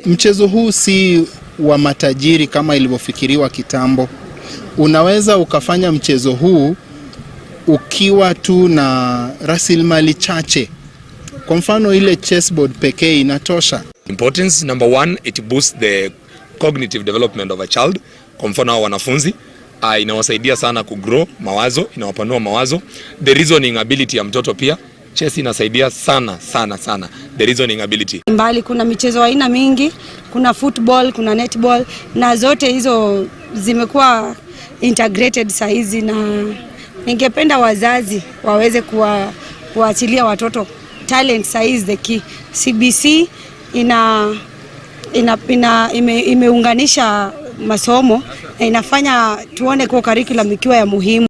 Mchezo huu si wa matajiri kama ilivyofikiriwa kitambo. Unaweza ukafanya mchezo huu ukiwa tu na rasilimali chache. Kwa mfano ile chessboard pekee inatosha. Importance number one, it boosts the cognitive development of a child. Kwa mfano hao wanafunzi inawasaidia sana kugrow mawazo, inawapanua mawazo. The reasoning ability ya mtoto pia, chess inasaidia sana sana sana the reasoning ability. Mbali kuna michezo aina mingi, kuna football, kuna netball na zote hizo zimekuwa integrated saa hizi, na ningependa wazazi waweze kuwaachilia watoto talent. Saa hizi the key. CBC ina imeunganisha masomo na inafanya tuone kuwa curriculum ikiwa ya muhimu.